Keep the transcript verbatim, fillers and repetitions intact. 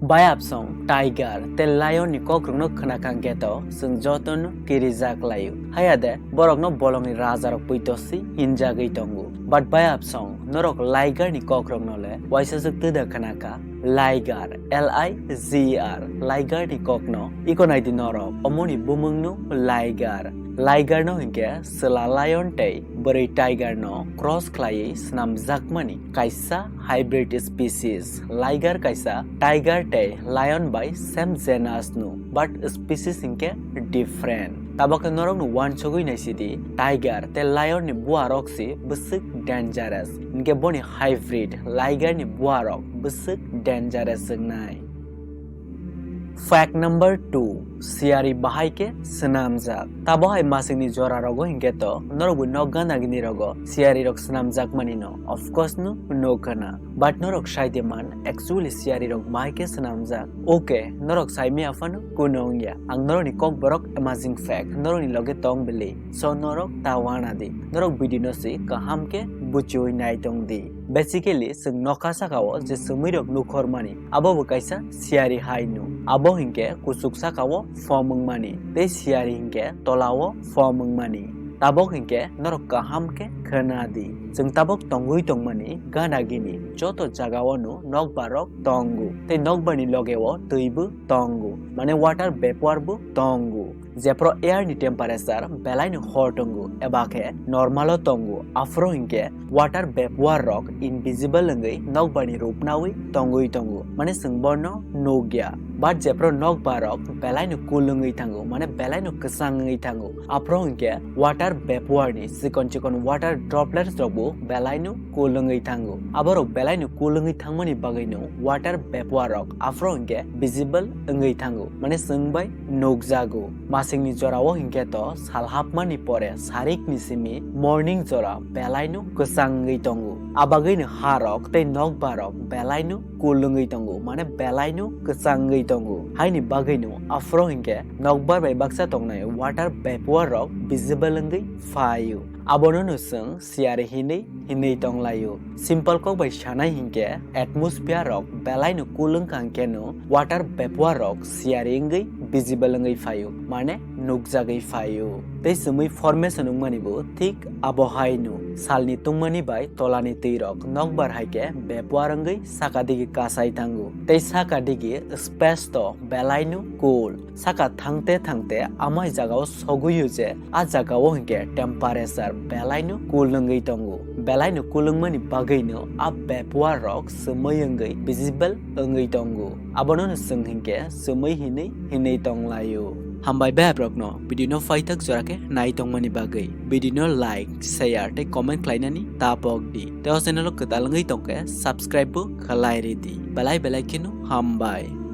Bayapsong tiger tei lion ni kokrokno khwnakhang khe to chwng jotono kirijak laio. Haya de borokno bolongni rajarok puitosi hinjagwi tongo. But bayapsong norok liger ni kokrokno le waisajwk twida khwnakha. Liger, L I G E R, liger ni kokno iko naidi norok, omoni bumungno liger. Liger no hinkhe chwla lion tei bwrwi tiger no cross khlaiwi swnamjakmani kaisa hybrid species. Liger kaisa tiger tei lion bai same genus no, but species hinkhe different. Tabok khe norokno uansugwi naisidi, tiger tei lion ni buarok se bwswk dangerous, hinkhe boni hybrid liger ni buarok bwswk dangerous wngnai. Fact number two, siyari bahai khe swnamjak. Tabo hai masingni jora rogo hinkhe to norokbo nok gana gini rogo siyari rok swnamjak mani no, of course no, no khana. But norok sai de man, actually siyari rok bahai khe swnamjak. Okay, norok sai maya phano kuno wngya. Ang norokni kok borok amazing fact norokni loge tong bili. So norok ta wana di. Norok video no se kaham khe buchiwi nai tong di. Basically, chwng nokha saka o je swmwi rok nukhor mani, abo bo kaisa siyari hai no. Abo hinkhe kuchuk saka o form wng mani, tei siyari hinkhe tola o form wng mani. Tabok hinkhe norok kaham khe khwna di. Chwng tabok tongwi tongmani gana gini joto jaga o no nokbar rok tongo. Tei nokbar ni loge o twi bo tongo. Mane water vapor bo tongo. Jephru air ni temperature belai no hot tongo eba khe normal o tongo, aphuru hinkhe water vapor rok invisible wngwi nokbar ni rupnawi tongwi tongo. Mane chwng bono nukya. But jephru nokbar rok belai no cool wngwi thango, mane belai no kwchang wngwi thango, aphuru hinkhe water vapor ni chikon chikon water droplets rok bo belai no cool wngwi thango. Aborok belai no cool wngwi thangmani bagwi no water vapor rok aphuru hinkhe visible wngwi thango, mane chwng bai nukjago. Masingni jora o hinkhe to sal hapmani pore sarikni simi morning jora belai no kwchang wngwi tongo. Abagwi no ha rok tei nokbar rok belai no cool wngwi tongo, mane belai no kwchang wngwi tongo. Haini bagwi no aphuru hinkhe nokbar bai baksa tongnai water vapor rok visible wngwi phaio. Abono no chwng siyari hinwi hinwi tonglaio. Simple kok bai sanai hinkhe atmosphere rok belai no cool wngkha hinkhe no water vapor rok siyari wngwi visible wngwi phaio, mane nukjagwi phaio. Tei swmwi formation wngmani bo thik abo hai no, salni tungmani bai tolani twi rok nokbar hai khe vapor wngwi saka digi kasai thango. Tei saka digi space to belai no cool. Saka thangte thangte amai jaga o sogwi o je a jaga o hinkhe temperature belai no cool wngwi tongo. Belai no cool wngmani bagwi no a vapor rok swmwi wngwi visible wngwi tongo. Abono no chwng hinkhe swmwi hinwi hinwi tonglaio. Hambai bebak rokno video no phaithak jora khe nai tongmani bagwi. Video no like, share tei comment khlainani ta pok di. Tei o channel o kwtal wngwi tongkhe subscribe bo khlai ridi. Belai belai kheno hambai.